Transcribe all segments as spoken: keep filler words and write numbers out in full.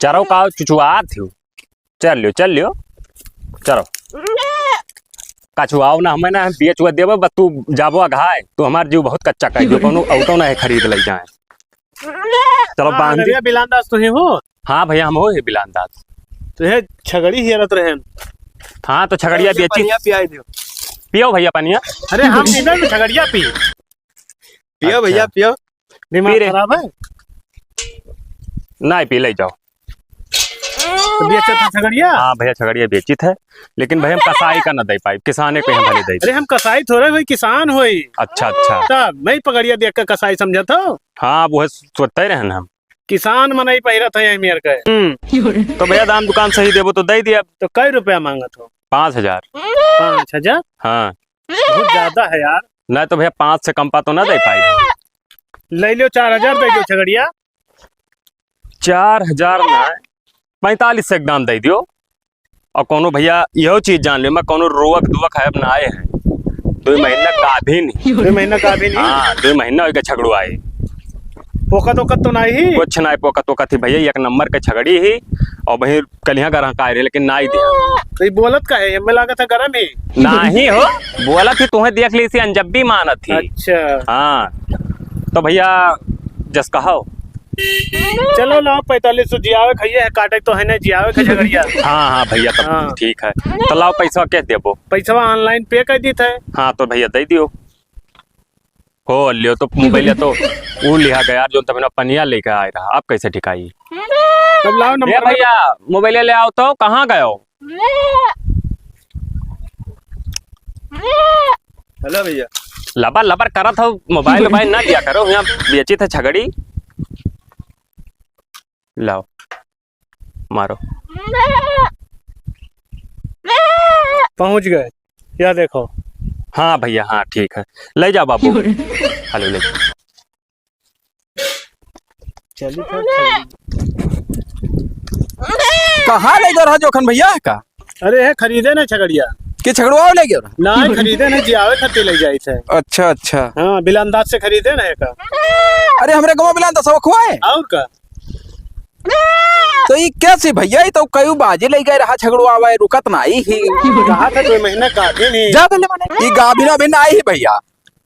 चरो का चुचुआत हो। चल लियो, चल लियो, चलो। कछुआओ ना, हमें ना, हम बेच हुआ देबो, बस तू जाबो अघाए, तू हमार जीव बहुत कच्चा कर दियो, कोनो ऑटो ना है खरीद ले जाए। चलो हाँ, बांध दी। भैया बिलान दास तो ही हो? हाँ भैया, हम हो ही बिलान दास। तो ये छगड़ी हेरत रहे। हाँ, तो छगड़िया बेची। पनिया पियाई दियो। पियो भैया पनिया। अरे हम पीबे में छगड़िया पी। पियो अच्छा। भैया, पियो। दिमाग पी रे। खराब है? नहीं पी, ले जाओ। तो बेचत है छगड़िया? हाँ भैया, छगड़िया बेचित है, लेकिन भैया हम कसाई का ना दे पाई, किसाने को यहाँ भले दे अरे दे। हम कसाई थोड़े होई, किसान होई। अच्छा, अच्छा। तब मैं पगड़िया देख के कसाई समझत हो? हाँ, वो है, सोचते रहन हम। किसान मनई पहिरत है यही मेर के। हम्म। तो भैया दाम दुकान सही देबो तो दे दिया। तो कई रुपया मांगत हो? पाँच हजार। पाँच हजार? हाँ। बहुत ज्यादा है यार। नहीं तो भैया, पाँच से कम पा तो ना दे पाई। ले लो, चार हजार दे दो छगड़िया। चार हजार ना, पैंतालीस से एक दाम दे दियो। और कोनो भैया, यहो चीज जान लियो, मैं कोनो रोवक दुवक है, अब ना आए हैं। दो महीना गाभिन ही। दो महीना गाभिन ही? हाँ, दो महीना होइगा छगड़ू आए। पोकत ओकत तो नाही ही? कुछ नाही पोकत ओकत ही भैया, एक नंबर के छगड़ी ही। और वही कलिया गरह का रहे, लेकिन नाही दिया। तो ये बोलत का है? हमें लागत है गरम ही। नाही हो, बोलत ही तुम्हें देख ली, इसी अनजब्बी मानत ही। अच्छा। हाँ, तो भैया जस कहो। चलो लाओ, पैंतालीस सौ जियावे खाइए है, काटे तो है ना, जियावे खा झगड़िया। हाँ, हाँ भैया, तब हाँ। ठीक है। तो लाओ पैसा के देबो? पैसा online pay कर दी थे। हाँ, तो भैया दे दियो। हो लियो तो मोबाइल तो ऊ लिहा गया यार, जो तब ना पनिया लेके आए रहा, आप कैसे ठिकाई? तब लाओ ए नंबर। भैया, मोबाइल ले आओ तो, कहाँ गयो? हेलो भैया। लबर लबर करत हो, मोबाइल वोबाइल ना लिया करो, यहाँ बेची थे छगड़ी। लाओ। मारो। पहुंच गए, या देखो। हाँ भैया, हाँ, ठीक है, ले जाओ बाबू। हेलो, ले जाओ। चली तो छगड़ी। कहाँ ले जा रहा जोखन भैया का? अरे, है खरीदे ना छगड़िया। कि छगड़ुआ ले गया रहा? ना, खरीदे ना, जियावे खातिर ले जाई थे। अच्छा, अच्छा। हाँ, बिलांदाज से खरीदे ना एका। अरे, हमरे गाँव बिलांदाज सब खुआ है। और का? तो ई कैसे भैया, ई तो कई बाजी ले गए रहा, छगड़ू आवे, रुकत नाही ही। कहा था दो महीना गाभिन ही। जा तो ले मने, ई गाभिन अभी नाही ही भैया।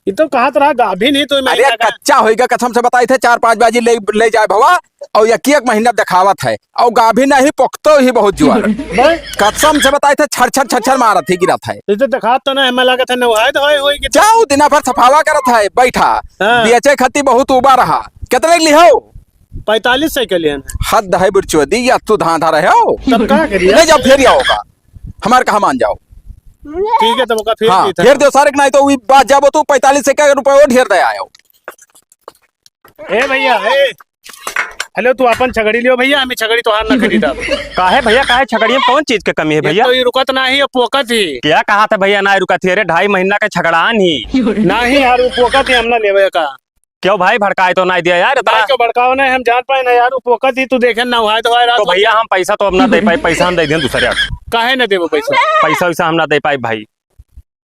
ई तो कहा तो रहा गाभिन ही, तो अरे महीना का कच्चा होइगा, कसम से बताई थे, चार पांच बाजी ले, ले जाए भवा, और एक एक महीना दिखावत है, और गाभिन नाही, पोकतो ही बहुत जुआर। बस। कसम से बताई थे, छर छर छर छर मारत ही, गिरत है। ई तो दिखात तो ना, हमें लागत है नहाए धोए होई कि जाओ, दिना भर सफावा करत है, बैठा। हाँ। बेचे खातिर बहुत उबा रहा। कितने के लिहो? पैंतालीस सौ के लिए ना। हद है बुरचोदी, या तू धांधा रहे हो। तब का करिए? ले जाओ, फेर आओ का। हमार कहा मान जाओ। ठीक है, तब ओका फेर हाँ, देता फेर हूँ। दो सारे के, नाही तो वही बात जाबो तू पैंतालीस से का रुपया वो ढेर दे आयो। ए भैया, ए। हेलो, तू अपन छगड़ी लियो भैया, हमें छगड़ी तोहार ना खरीदा। काहे भैया, काहे छगड़ी में कौन चीज के कमी है ये भैया? तो ये रुकत नाही है, पोकत ही। क्या कहा था भैया, ना रुकत ही? अरे, ढाई महीना का छगड़ान ही। नाही यार, वो पोकत ही, हम ना लेवे का। क्यों भाई, भड़काए तो नाही दिया यार, इतना भाई, क्यों भड़काओ ना, हम जान पाए ना यार, वो पोकत ही, तू देखे ना हुआ है तो भाई, रात तो भैया, हम पैसा तो हम ना दे पाए, पैसा हम दे दें दूसरे को। काहे ना देबो पैसा? पैसा वैसा हम ना दे पाए भाई,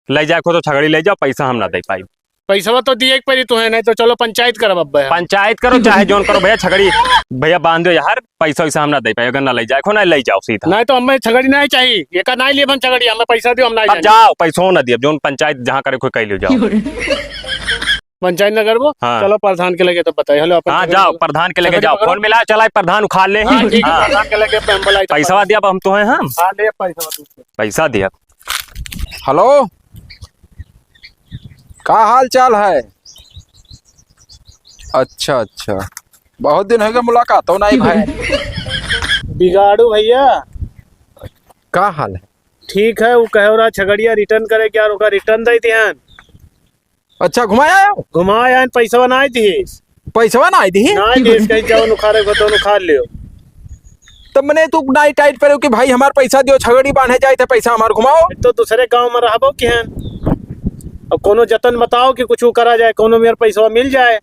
ले जाए को तो छगड़ी ले जाओ, पैसा हम ना दे पाए। पैसवा तो दिए के पड़ी तू है, नहीं तो चलो पंचायत करब अब। पंचायत करो चाहे जोन करो भैया, छगड़ी भैया बांध दो यार, पैसा वैसा हम ना दे पाए, अगर ना ले जाए को ना ले जाओ सीधा। नहीं तो हमें छगड़ी नहीं चाहिए, ये का नहीं लिए हम छगड़ी, हमें पैसा दियो, हम नहीं अब जाने। जाओ, पैसो ना दिए, जोन पंचायत जहाँ करे कोई कह लो जाओ। पंचायत नगर वो? हाँ। चलो प्रधान के लगे तो बताइए। हेलो, अपन हाँ, छगड़ी जाओ, को प्रधान के लगे छगड़ी जाओ। पकड़ो। फोन मिला, चला, प्रधान उखाड़ ले। हाँ, ठीक है, हाँ। प्रधान के लगे पे हम बुलाई तो पैसा पकड़ो। दिया, अब हम तो हैं, हम। हाँ, ले पैसा तुमसे। पैसा दिया। हेलो, का हाल चाल है? अच्छा, अच्छा, बहुत दिन हो गए मुलाकात हो नहीं भाई। बिगाड़ू भैया। का हाल है? ठीक है, वो कहे रहा छगड़िया return करे के यार, ओका return दे दिहन। अच्छा, घुमाए आयो? घुमाए आयन, पैसवा नाई दिहिस। पैसवा नाई दिहिस? नाई दिहिस, कहीं जवन उखाड़े को तवन उखाड़ लियो। तब मने तू नाई tight परे कि भाई हमार पैसा दियो, छगड़ी बांधे जाए थे, पैसा हमार घुमाओ। तो दूसरे गांव में रहबो कि हैं, अब कोनो जतन बताओ कि कुछ करा जाए, कोनो मेर पैसवा मिल जाए।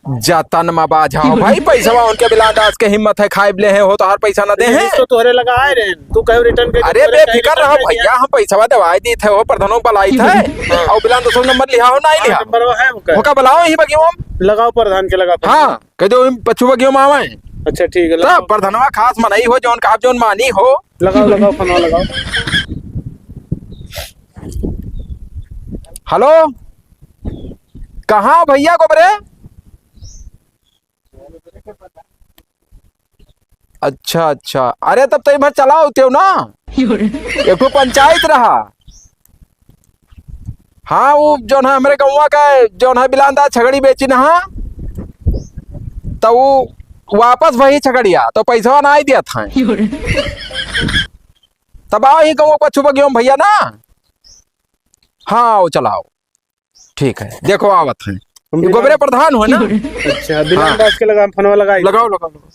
जतन मा बाझा हो भाई, पैसवा उनके बिलांदाज के हिम्मत है, खाए ले हैं हो, तोहार पैसा ना दे हैं। तो तोहरे लगा आए रहे, तू कहे return कर दे, अरे तोहरे कहे बेफिकर return रहो कर दिया। भैया, हम पैसवा दवाई दी थे हो, प्रधानों को बुलाई थे। हाँ। और बिलांदाज सब नंबर लिहा हो, नहीं लिहा? नंबर है उनका। होका बुलाओ यही बगियो में। लगाओ प्रधान के, लगा प्रधान। हाँ, कह दो इन पछुआ बगियो में आवे। अच्छा, ठीक है, तब लगाओ। प्रधानवा खास मनई हो, जौन कहा जौन मानी हो। लगाओ, लगाओ, फोनवा लगाओ। हेलो, कहाँ भैया गोबरे? अच्छा, अच्छा। अरे, तब तो इधर चला होते हो ना। एक ठो पंचायत रहा। हाँ, वो जौन है हमरे गौवा का, जौन है बिलांदा छगड़ी बेची ना, हाँ, तो वो वापस वही छगड़िया, तो पैसवा ना आई दिया था। तब आओ ही गौवा पच्छू बगियों भैया ना। हाँ, आओ, चलाओ। ठीक है, देखो आवत है। हम ये गोबरे बिलान प्रधान हो ना? अच्छा, बिलान हाँ। दास के लगा, हम फोनवा लगाई। लगाओ, लगाओ, लगाओ।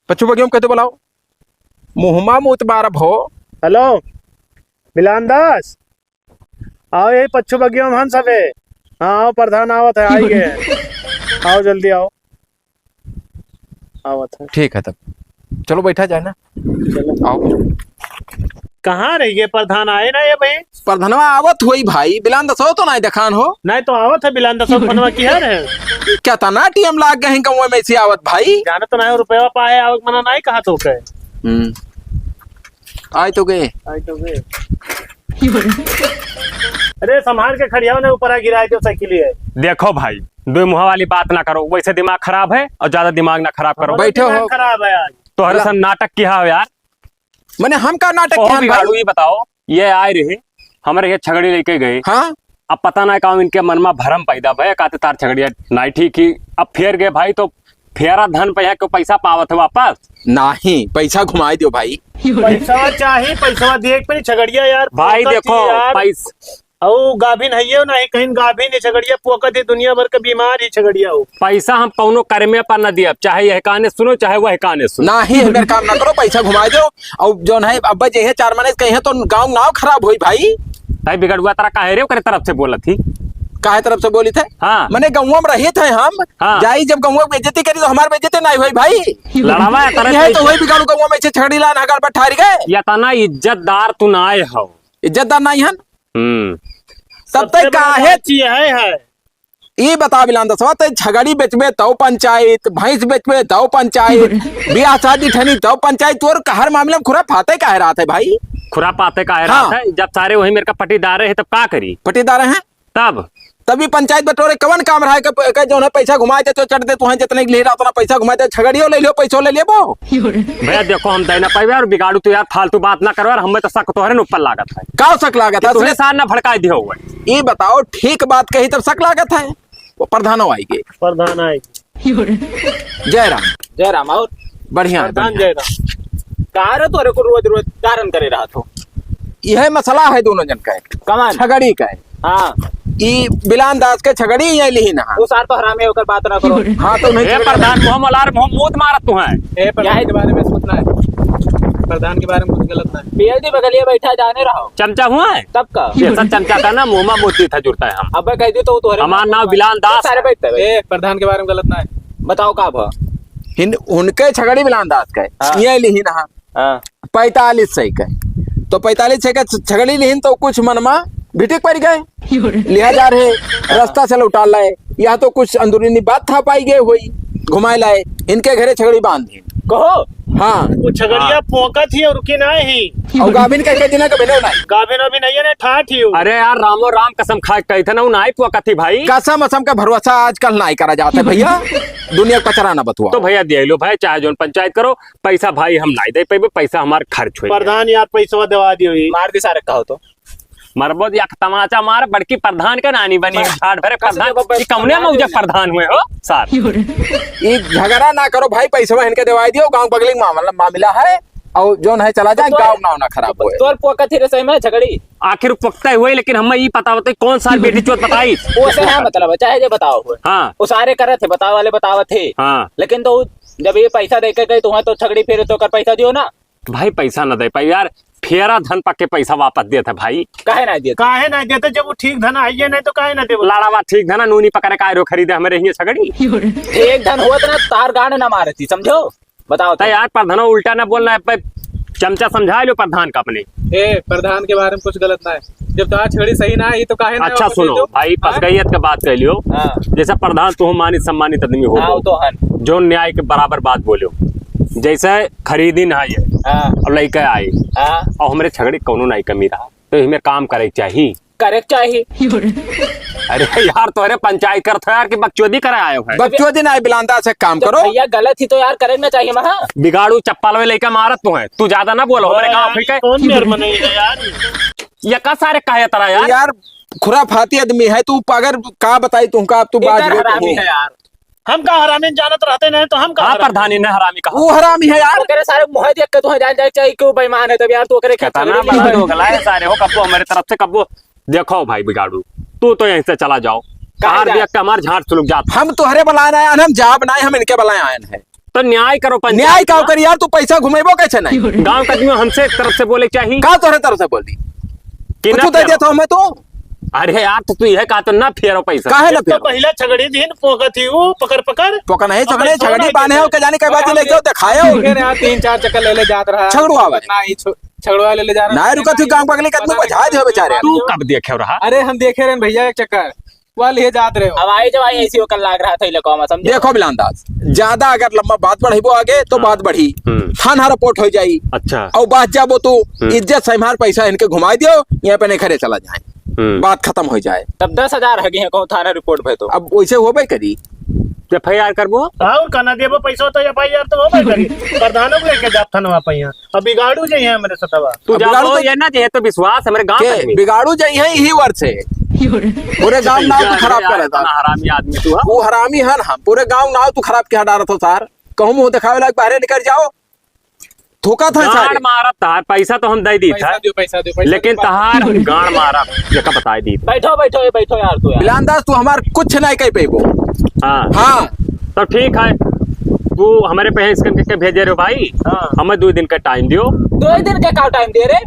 पच्छू बगियों कहते बुलाओ। मुहमा मुत मारब हो। हेलो, बिलान दास, आओ यही पच्छू बगियों में हम सबे। हाँ, आओ, प्रधान आवत है, आई गए। आओ, जल्दी आओ। आवत है। ठीक है तब, चलो बैठा जाए ना। चलो। आओ। कहाँ रह गए प्रधान, आए ना ये भाई? प्रधानवा आवत होई भाई, बिलान दसो तो नाहीं देखान हो। नाहीं तो आवत है बिलान दसो, फोनवा किया रहे? क्या तना टीएम लाग गए हैं गौवा में से आवत भाई? जाने तो नाहीं, रुपया पाए, आवक मना नाहीं कहा तो कहे। हम्म। आए तो गए। आए तो गए। अरे, संभाल के खड़ियाओ ना, ऊपर आ गिराए दो साइकिल ये। देखो भाई, दो मुहा वाली बात ना करो, वैसे दिमाग खराब है और ज्यादा दिमाग ना खराब करो। हमारा बैठे दिमाग हो। खराब है आज। तोहरे ला- सन नाटक किया हो यार। मने हम का नाटक ओहो किया भाई? बिगाड़ू, ये बताओ, ये आए रहे, हमरे ये छगड़ी लेके गए। हाँ। अब पता ना का इनके मन में भरम पैदा भय, कहते तार छगड़िया नाहीं ठीक ही। अब फेर गए भाई, तो फेरा धन पे यहाँ के पैसा पावत है वापस? नाहीं, पैसा घुमाए दियो भाई। पैसा चाही, पैसा दिए के पड़ी छगड़िया यार, भाई पोकत देखो, ही यार। पैस- अउ गाभिन है ये नाहीं, कहीं गाभिन है छगड़िया, पोकत ही दुनिया भर के बीमार ही छगड़िया हो। पैसा हम कौनो कर्मे पर न दियब, चाहे यह काने सुनो, चाहे वह काने सुनो। नाहीं, हमारे काम ना करो, पैसा घुमाए दो। अउ जौन है, अब जे है चार मने कहीं तो गाँव नाव खराब होई भाई। भाई बिगड़ुआ तारा काहे रे ओकरे तरफ से बोलत ही? काहे तरफ से बोलित है? हाँ। मने गौवा में रहित है हम। हाँ। जाई जब गौवा में बेइज्जती करी तो हमार बेइज्जती नाहीं होई भाई। लड़ावा है तरह यह से तो वही बिगाड़ू गौवा में से छगड़ी लान हगार पर ठारी गए। या तना इज्जतदार तू ना आए हो। इज्जतदार नाहीं हन? हम्म। तब सबसे तक बड़ा काहे बात ये है, है। ई बता बिलान दसवा, ते छगड़ी बेचबे तौ पंचायत, भैंस बेचबे तौ पंचायत, बियाह शादी ठनी तौ पंचायत, तोर हर मामले में खुराफाते काहे रहत है भाई? खुराफाते काहे हाँ। रहत है? जब सारे वही मेरे का पटीदारे हैं तब का करी? पटीदारे हैं? तब? तभी पंचायत बटोरे कवन काम रहा है कि प-, कि जौन है पैसा घुमाए दे तो चढ़ दे, तुहें जितने के लिए रहा उतना पैसा घुमाए दे, छगड़ियो ले लियो, पैसो ले लियो वो। भैया देखो हम दे ना पाइबे और बिगाड़ू तू यार फालतू बात ना करो यार, हमें तो शक तोहरे न ऊपर लागत है। का शक लागत है? तुहे सार ना भड़काए दियो हुए। ई बताओ, ठीक बात कही तब शक लागत है। वो प्रधानो आइगे। प्रधान आइगे। जय राम। जय राम, और? बढ़िया है, प्रधान बढ़िया। जय राम। का रे तोरे को रोज रोज कारण करे रहत हो? यह मसला है दोनों जन का है। कमान? छगड़ी का है। हाँ। ई बिलान दास के छगड़ी ये लिही ना। वो सार तो हरामी है, ओकर बात ना करो। हाँ, तो नहीं ए छगड़ी। प्रधान, मुँह मलार, मुँह मूत मारत तू है। ए, प्रधान के बारे में सोचना है। प्रधान के बारे में कुछ गलत ना है। पीएलडी बगलिया बैठा जाने रहो। चमचा हुआ है? तब का? ये सब चमचा का ना, मुँह मा मोती था जुड़ता है हम। अबे कह दी तो वो तोहरे हमार नाम बिलान दास सारे है। बैठते हैं। ए, प्रधान के बारे में गलत ना है। बताओ का भा? हिन-, उनके छगड़ी बिलान दास का है। हाँ। ये लिही ना। हाँ। पैंतालीस सौ के। तो पैंतालीस सौ के छ-, छगड़ी लिहिन तो कुछ मन मा भिटिक पड़ गए। लिहा जा रहे, रास्ता से लौटा लाए। या तो कुछ अंदरूनी बात था पाई गए हुई, घुमाए लाए, इनके घरे छगड़ी बांध दी। कहो। हाँ। वो छगड़िया हाँ। पोंकत ही और रुकी ना ही। और गाभिन कह के दिना कभी नहीं। गाभिन अभी नहीं है ना, ठाठ ही हो। अरे यार, रामो राम कसम खा के कही थे ना, वो नाई पोंकत ही भाई। कसम असम का भरोसा आजकल नाई करा जाता है भैया। दुनिया का कचरा ना बतुआ। तो भैया दे लो भाई, चाहे जोन पंचायत करो, पैसा भाई हम नाई दे पाइबे, पैसा हमार खर्च होई। प्रधान यार पैसवा देवा दियो ई। मार दी सारे कहो तो। मरबो एक तमाचा मार, बड़की प्रधान के नानी बनी, हाँ। झाड़ भरे प्रधान। ये कौने मौजा प्रधान हुए हो सार? ये झगड़ा ना करो भाई, पैसवा इनके देवाई दियो, गाँव बगली में मामला, मामला है, और जोन है चला जाए, तो गाँव नाव ना खराब होए। तोर पोकत ही रे सही में झगड़ी। आखिर पोकता ही हुए, लेकिन हमें ई पता बताई कौन सार बेटी चोद बताई। वो से ना मतलब है, चाहे जे बताओ हुए। हाँ। वो सारे करे थे, बताओ वाले बतावत थे। हाँ। लेकिन तो जब ये पैसा दे के गए, तो वहाँ तो छगड़ी फेरे तो कर पैसा दियो ना। भाई पैसा न दे पाई यार, फेरा धन पक्के पैसा वापस देत है भाई। काहे ना देत? काहे ना देत? जब वो ठीक धन आइए नहीं तो काहे ना देबो? लाड़ावा ठीक धन नूनी पकड़े का रो खरीदे हमें रहिए छगड़ी। ठीक धन होत ना तार गांड ना मारती, समझो? बताओ तो। यार प्रधानो उल्टा ना बोलना है, पे चमचा समझा लो प्रधान का अपने। ए, प्रधान के बारे में कुछ गलत ना है। जब तोहार छगड़ी सही ना आई तो काहे ना अच्छा, ओकर सुनो दे दो? भाई, हाँ? पसगैयत के बात कह लियो। हाँ। जैसे प्रधान, तू मानित सम्मानित आदमी हो, हाँ, वो तो हन। जो न्याय के बराबर बात बोलियो, जैसे खरीदी ना आए हाँ। और लइके आए हाँ। और हमरे छगड़ी कौनो नहीं कमी रहा, तो हमें काम करे के चाही। करे के चाही। अरे यार, तोहरे पंचायत करत हो यार कि बकचोदी करे आयो है। बकचोदी ना, बिलांदा से काम तो करो। भैया, गलत ही तो यार, करे ना चाहिए महा। बिगाड़ू चप्पल में लइके मारत तू है, तू ज्यादा ना बोलो, हमरे गाँव फिर के। कौन मेर मनई है यार? ये का सारे कहे तरह यार? यार, खुराफाती आदमी है तू, अगर का बताई तुमका, अब तू बात इधर बोल हरामी तू। है यार। हम का हरामी जानत रहते नहीं तो हम का हाँ, हरामी? प्रधानी ने हरामी कहा। वो हरामी है यार। ओकरे सारे मुँह देख के तू जान जाए चाहिए कि वो बेईमान है, तब यार तू ओकरे खेत कितना छोड़ बड़ा दिया। दोगला है सारे हो, कब्बो हमारे तरफ से कब्बो। देखो भाई बिगाड़ू, तू तो यहीं से चला जाओ। कहाँ बाहर जाए? देख के हमार झाट सुलुक जात। हम तोहरे बुलाए आए हैं, हम जाब ना, हम इनके बुलाए आए हैं। तो न्याय करो पंचायत न्याय का में। करी यार, तू पैसा घुमेबो कैसे नहीं? गाँव के आदमी हमसे एक तरफ से बोले चाहिए। का तोहरे तरफ से बोली? कि कुछ ना दे फेरो। दिया था हमें तो। अरे यार, तो तू यह कहा तो ना फेरो पैसा। काहे ना एक तो फेरो? पहला छगड़ी दिन पोकत ही वो पकड़ पकड़। पोका नहीं, और छगड़ी, पैसा छगड़ी नहीं बांधे हो देते। के जाने के बाद और ले हम जाओ, दिखाए हो। देखे रहे हैं, तीन चार चक्कर ले ले जात रहा है। छगड़ू आवे। ना ही छो-, छगड़ू वाले ले जा रहे ना हैं। रुका, तू गांव बगली का आदमी पता बझा नहीं दे बेचारे। तू कब देखे रहा? अरे हम देखे रहे हैं भैया एक चक्कर। वाली है जात रहे हो। अब आई जब आई ऐसी ओकर लाग रहा था, इलाका में समझे? देखो बिलांदाज, ज्यादा अगर लंबा बात बढ़ेबो आगे तो हाँ। बात बढ़ी। हम्म। थाना रिपोर्ट हो जाई। अच्छा। और बात जाबो तू हम्म। इज्जत से हमार पैसा इनके घुमाई दियो, यहाँ पे नहीं घरे चला जाए। हम्म। बात खत्म हो जाए। तब दस हजार है कि कौन थाना रिपोर्ट पे तो। अब वैसे होबे करी। एफ आई आर करबो? और का ना देबो पैसा तो एफ आई आर तो होबे करी। प्रधानों को लेके जात थाना पे यहाँ। अब बिगाड़ू जे है हमरे सतवा। तू अब जाबो बिगाड़ू तो ये ना जे तो विश्वास हमरे गांव के आदमी। बिगाड़ू जे है यही वर्ष है। पूरे गांव नाव तू खराब करे था। इतना हरामी आदमी तू है। वो हरामी है ना, पूरे गांव नाव तू खराब किया डारत हो सार। कहूँ मुंह दिखावे लायक बाहरे निकल जाओ। थूका था गाड़ सारे। मारत तार, पैसा तो हम दे दी पैसा था। दियो, पैसा दियो, पैसा लेकिन दियो। तहार गाड़ मारब, ये का बताई दी। बैठो, बैठो, ये बैठो यार तू यार। बिलांदाज, तू हमार कुछ नहीं कह पेबो। हाँ। हाँ। तो ठीक है, तू हमरे पे है, scan करके भेजे रहो भाई। हाँ। हमें दो दिन का टाइम दियो। दो ही दिन का का टाइम दे रे?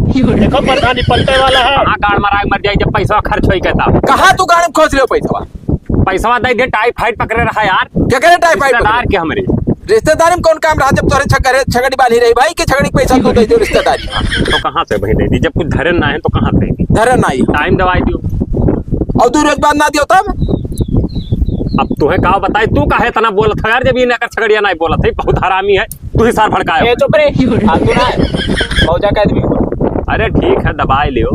देखो प्रधान, ये पलटे वाला है। कहाँ गाड़ मराए मर जाए, जब पैसा खर्च होई के तब। कहाँ तू गाड़ में खोस लियो पैसा? पैसा दे दे, टाइफाइड पकड़े रहा यार। क्या करे टाइफाइड रिश्तेदार पकड़े? के हमरे। रिश्तेदारी में कौन काम रहा जब तोरे छगड़े, छगड़ी बांधी रही भाई कि छगड़ी के पैसा तू दे दे रिश्तेदारी में? तो कहाँ से भाई दे दी? जब कुछ धरे ना है तो कहाँ से दे दी? धरे ना ही। टाइम दवाई दियो। और दो रोज बाद ना दियो तब? अब तुहे का बताई, तू काहे इतना बोलत है यार, जब ये ना कर छगड़िया ना बोलत है, बहुत हरामी है, तू ही सार भड़काए। ए, चुप रे, फालतू ना है, मौजा का आदमी हो। अरे ठीक है, दबाए लियो।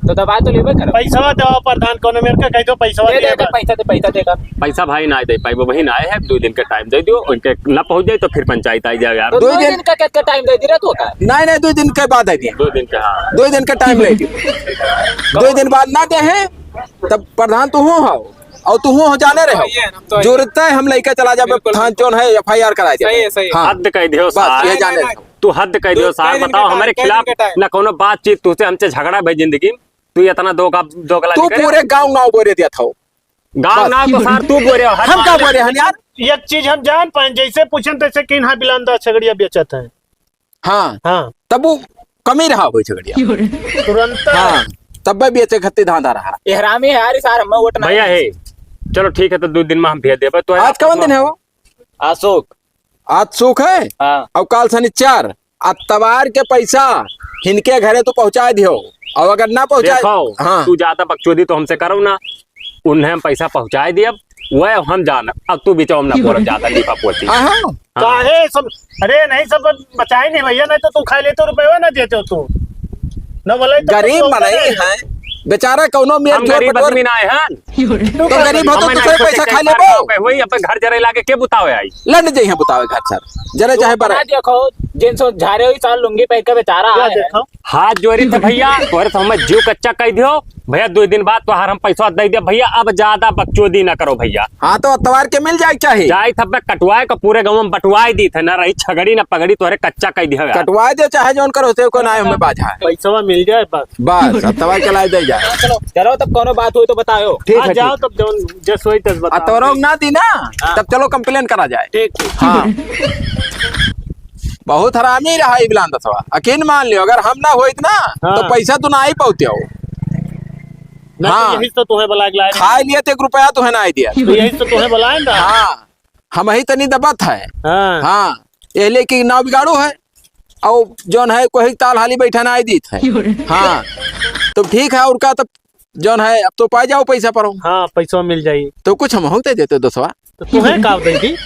तो दबाए तो लेबे करो। पैसा दो प्रधान, कोनो मेरे का कह दो पैसा दे दे, दे। पैसा दे, पैसा देगा। पैसा भाई ना दे पाई, वो वही ना आए हैं, दो दिन का टाइम दे दियो, उनके ना पहुंच जाए तो फिर पंचायत आई जाए यार। तो दो दो दिन दिन का, का, का टाइम दे दी रे तू का? नहीं, नहीं, दो दिन के बाद आई दिया। दो दिन का, हाँ। दो दिन का टाइम ले लियो। दो दिन बाद ना दे हैं, तब प्रधान तू हो, हो, और तू हो जाने रहे हो। तो आइए, हम तो आइए। जरूरत है हम लेके चला जाबे, बिल्कुल, थान बिल्कुल। चोन है, एफ आई आर करा दे। सही है, सही है। हाँ। हद कह दियो बस, साहब। ये नहीं, जाने नहीं, रहे। नहीं। तू हद कह दियो दो, साहब, कह दिन बताओ, का हमारे टाइम, कह दिन खिलाफ का टाइम। ना कोनो बातचीत तुझसे हमसे झगड़ा भाई जिंदगी में, तू इतना दो का, दो गला तू निकले। पूरे गांव नाव बोरे दिया था। गांव बस। नाव तो सार तू बोरे हो, हर हम का बात बोरे हन यार? एक चीज हम जान पाए, जैसे पूछन तैसे किन हाँ बिलांदा छगड़िया बेचत है। हाँ। हाँ। तब वो कमी रहा हो छगड़िया। तुरंत। हाँ। तब भी बेचे खत्ती धांधा रहा। एहरामी है यार, सार हम वोट ना भैया है। है। चलो ठीक है, तो दो दिन में हम भेज देबे। तो आज कौन दिन है वो? अशोक। आज सुख है। हाँ। और काल शनिचर, अतवार के पैसा हिनके घरे तू पहुँचाए दियो, और अगर ना पहुँचाए, देखो, हाँ। तू ज्यादा बकचोदी तो हमसे करो ना, उन्हें हम पैसा पहुँचाए दियब, वह हम जान, अब तू बिचाओ ना बोलो ज्यादा लीपा पोती। हाँ, हाँ। हाँ। काहे सब, अरे नहीं सब बचाए नहीं भैया, नहीं तो तू खा लेते रुपये ना देते हो तू। न बोले तो गरीब कुछ होता मनई नहीं। है, बेचारा कौनो मेर हम जोर गरीब पटोर आदमी ना है, हाँ। तो गरीब हो तो हमें दूसरे नहीं पैसा सोचे खा लेबो। वही अपन घर जरे लागे के बुतावे आई। लंड जइहे बुतावे घर सर, जरे तू चाहे बना बरे। देखो, जिन सो झारे हुई साल लुंगी पहन के बेचारा क्या आए हैं। देखो? हाथ जोड़ी थे भैया, तोहरे तो हमें जीव कच्चा कह दियो। भैया, दो दिन बाद तोहार हम पैसा दे दे भैया, अब ज्यादा बकचोदी ना करो भैया। हाँ, तो अतवार के मिल जाए चाहे। जाए तब मैं कटवाए का पूरे गाँव में बंटवाए दी थे, ना रही छगड़ी ना पगड़ी, तोहरे कच्चा कह दियो यार। कटवाए दे चाहे जौन करो, से को ना हमें बाझा है। पैसा मिल जाए बस। बस, अब तवा के लाए दे जा। चलो, चलो, तब कोनो बात होई तो बताओ। ठीक हाँ, है, जाओ ठीक। तब जौन जस होई तस बताओ। आ, तोरो ना दी ना, हाँ। तब चलो complain करा जाए। ठीक, ठीक। हाँ। बहुत हरामी रहा ई बिलांदसवा। यकीन मान लियो, अगर हम ना होइत ना, हाँ। तो पैसा तू ना ही पौते हो। ना तो हाँ। यही तो तुम्हें बुला के लाए रहे। खाए लिए तो एक रुपया तुम्हें ना ही दिया। तो यही तो तुम्हें बुलाए ना। हाँ। हम ही तनी दबत है। हाँ। हाँ, ये लेके नाव बिगाड़ो है। और जौन है, कोई ताल हाली बैठा ना आई दीत है। हाँ। तो ठीक है, और का, तब जौन है, अब तो पाए जाओ पैसा पर हो। हाँ, पैसा मिल जाई। तो कुछ हमहूँ दे देते दोस्तवा। तो तुम्हें का दे दी?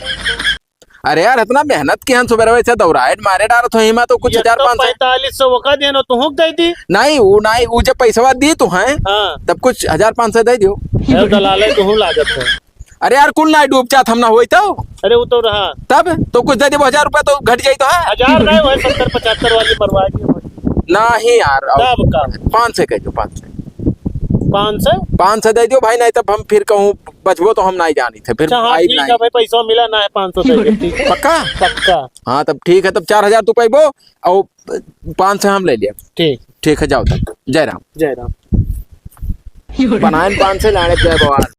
अरे यार, इतना मेहनत किहन, सुबेरवे से दौड़ाए मारे डारत हो हिमा, तो कुछ ये हजार तो पाँच सौ। पैंतालीस सौ ओका देनो, तुहूँ दे दी। नहीं, वो नहीं, वो जब पैसवा दी तो हैं, हाँ। तब कुछ हजार पाँच सौ दे दियो। ए, दलाले, तुहूँ लागत है। अरे यार, कुल ना डूब जात हम ना होई तो। अरे, वो तो रहा। तब तो कुछ दे देबो, हजार रुपया तो घट जाई तो है। हजार नहीं, वही सत्तर पचहत्तर वाली मरवा दियो। नहीं यार, अब तब का? पाँच सौ कह दो, पाँच सौ। पाँच सौ? पाँच सौ दे दियो भाई, नहीं तब हम फिर कहूँ बचबो तो हम नहीं जानी थे, फिर अच्छा, हाँ, आइब ठीक नहीं। है भाई, पैसा मिला ना है, पाँच सौ दे दे, ठीक है। पक्का? पक्का। हाँ, तब ठीक है, तब चार हजार तू पैबो और पाँच सौ हम ले लिया। ठीक। ठीक है, जाओ तब। जय राम। जय राम। बनाए पाँच सौ लाने जय भगवान।